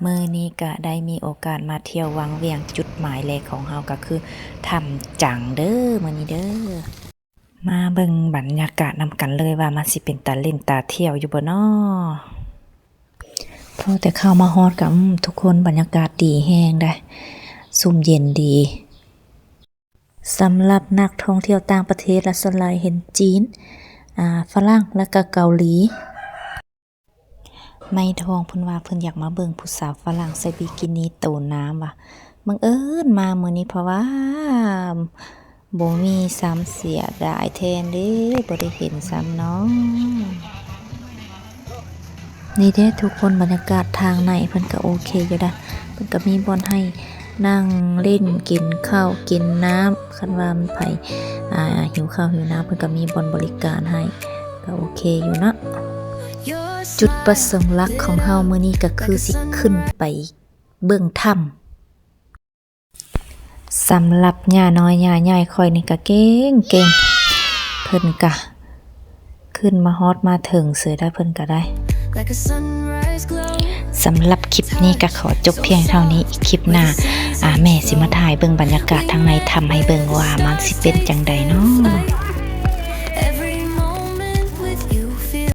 ມື້ນີ້ກະໄດ້ມີໂອກາດມາທ່ຽວວັງວຽງ, ຈຸດໝາຍແລກຂອງເຮົາກະຄືຖ້ຳຈັງເດີ ມື້ນີ້ເດີ. ມາເບິ່ງບັນຍາກາດນຳກັນເລີຍວ່າມັນຊິເປັນຕາຫຼິ້ນຕາທ່ຽວຢູ່ບໍ່ນໍ. ພໍແຕ່ເຂົ້າມາຮອດກະ ອືມ ທຸກຄົນ, ບັນຍາກາດດີແຮງໃດ໋, ຊຸ່ມເຢັນດີ. ສຳລັບນັກທ່ອງທ່ຽວຕ່າງປະເທດລະສ່ວນຫຼາຍເຫັນຈີນ, ອາ, ຝຣັ່ງ ແລະກະເກົາຫຼີ. ໃນທ້ອງເພິ່ນວ່າເພິ່ນຢາກມາເບິ່ງຜູ້ສາວຝຣັ່ງໃສ່ບິກິນີໂຕນາມວ່າ. ບັງເອີນມາມື້ນີ້ເພາະວ່າບໍ່ມີຊ້ຳ, ເສຍດາຍແທນເດ້, ບໍ່ໄດ້ເຫັນຊ້ຳເນາະ. ນີ້ເດ້ທຸກຄົນ, ບັນຍາກາດທາງໃນເພິ່ນກະໂອເຄຢູ່ດາ. ເພິ່ນກະມີບ່ອນໃຫ້ນັ່ງຫຼິ້ນ, ກິນເຂົ້າກິນນ້ຳ, ຄັນວ່າມີໃຜ ອາ ຫິວເຂົ້າຫິວນ້ຳ ເພິ່ນກະມີບ່ອນບໍລິການໃຫ້, ກະໂອເຄຢູ່ເນາະ. ຈຸດປະສົງຫຼັກຂອງເຮົາມື້ນີ້ກະຄືຊິຂຶ້ນໄປເບິ່ງຖ້ຳ. ສຳລັບຍ່ານ້ອຍຍ່າໃຫຍ່ຂ້ອຍນີ້ກະເກັ່ງໆ, ເພິ່ນກະຂຶ້ນມາຮອດມາເຖິງເສີຍໄດ໋ ເພິ່ນກະໄດ້. ສຳລັບຄລິບນີ້ກະຂໍຈົບພຽງເທົ່ານີ້, ຄລິບໜ້າ ອາ ແມ່ຊິມາຖ່າຍເບິ່ງບັນຍາກາດທາງໃນຖ້ຳໃຫ້ເບິ່ງວ່າມັນຊິເປັນຈັ່ງໃດເນາະ.